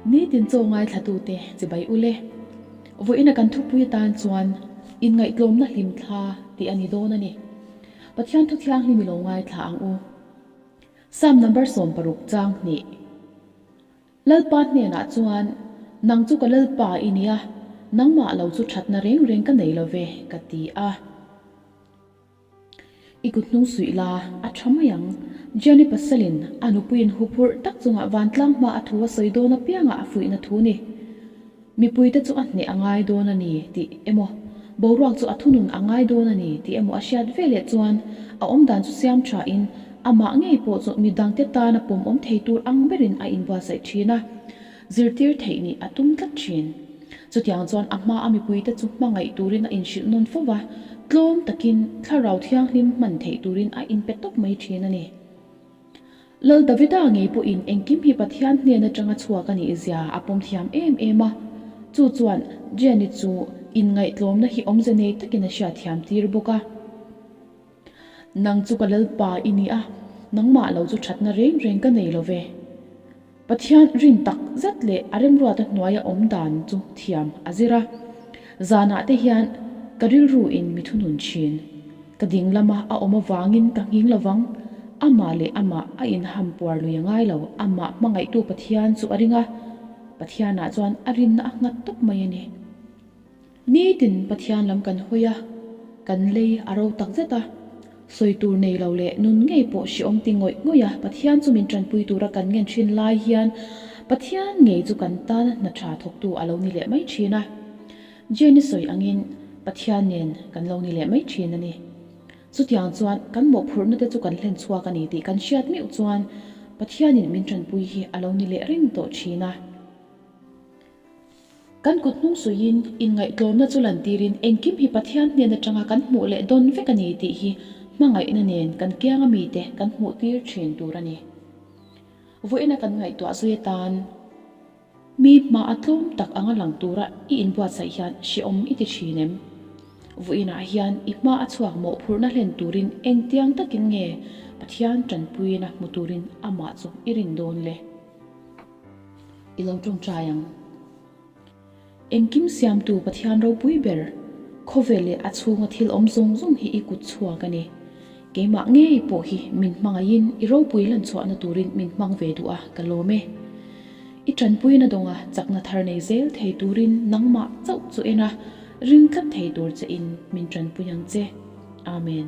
Nitin chaw ngaithlatute chibai ule. Vawiina kan thupui atan chuan inngaihtlawmna hlimthla tih a ni dawn a ni. Pathian thu thianghlim i lo ngaithla ang u. Psalm number 60 chang hnih. Lalpa hnenah chuan, Nang chu ka Lalpa i nia, nangmah lo chu thatna reng reng ka nei lo ve, ka ti a. I kut hnung suih la, a tha mai ang. Gianni pasalin a nupuiin huphurh tak chungah vantlang hma a thu a sawi dawn apiangah a fuihna thu ni. Mipuite chu a hneh a ngai dawn a ni tih emaw, boruak chu a thunun a ngai dawn a ni tih emaw a hriat veleh chuan a awmdan chu siam thain amah ngei pawh chu midangte tana pawmawm thei tur ang berin a inbuatsaih thin a, zirtir theih nih a tum tlat thin. Chutiang chuan a hmaa mipuite chu hmangaih turin a inhrilh nawn fo va, tlawm takin thlarau thianghlim hman theih turin a inpe tawp mai thin a ni. Lal Davida ngei pawhin engkim hi Pathian hnen atanga chhuak a nih zia a pawm thiam em em a, chu chuan Jenny chu inngaihtlawmna hi awmze nei takin a hriatthiam tir bawk a. Nang chu ka Lalpa i ni a, nangmah lo chu thatna reng reng ka nei lo ve. Pathian rin tak zet leh a remruata hnuaia awm dan chu thiam a zir a. Zanah te hian ka rilru in mi thunun thin. Ka ding lama a awm avangin ka nghing lovang. Amah leh amah a inham puar lui a ngai lo. Amah hmangaihtu Pathian chu a ring a, Pathianah chuan a rinna a nghat tawp mai a ni. Nitin Pathian lam kan hawi a, kan lei a ro tak zet a. Sawi tur nei lo leh nun ngei pawh hreawm ti ngawih ngawih a, Pathian chu min tanpui tura kan ngen thin lai hian Pathian ngei chu kan tana hna tha thawktu a lo ni leh mai thin a. Jenny sawi angin Pathian nen kan lo ni leh mai thin a ni. Chutiang chuan kan mawhphurhna te chu kan hlen chhuak a ni tih kan hriat meuh chuan Pathianin min tanpui hi a lo ni leh reng tawh thin a. Kan kut hnung suiin inngaihtlawmna chu lantirin engkim hi Pathian hnen atanga kan hmuh leh dawn vek a ni tih hi hmangaihna nen kan kianga mite kan hmuh tir thin tur a ni. Vawiina kan ngaihtuah zui atan mi hma a tlawm tak anga lang tura i inbuatsaih hian hrehawm i ti thin em? Vawiinah hian i hma a chhuak mawhphurhna hlen turin engtiang takin nge Pathian tanpuina hmu turin amah chu i rin dawn le? I lo tawngtai ang. Engkim siamtu Pathian ropui ber, khawvel leh a chhunga thil awm zawng zawng hi i kut chhuak a ni. Keimah ngei pawh hi min hmangaihin i ropui lan chhuahna turin min hmang ve duh a, ka lawm e. I tanpuina dawnga chakna thar nei zel thei turin nangmah chauh chu en a, ring tlat thei tur che in min tanpui ang che. Amen.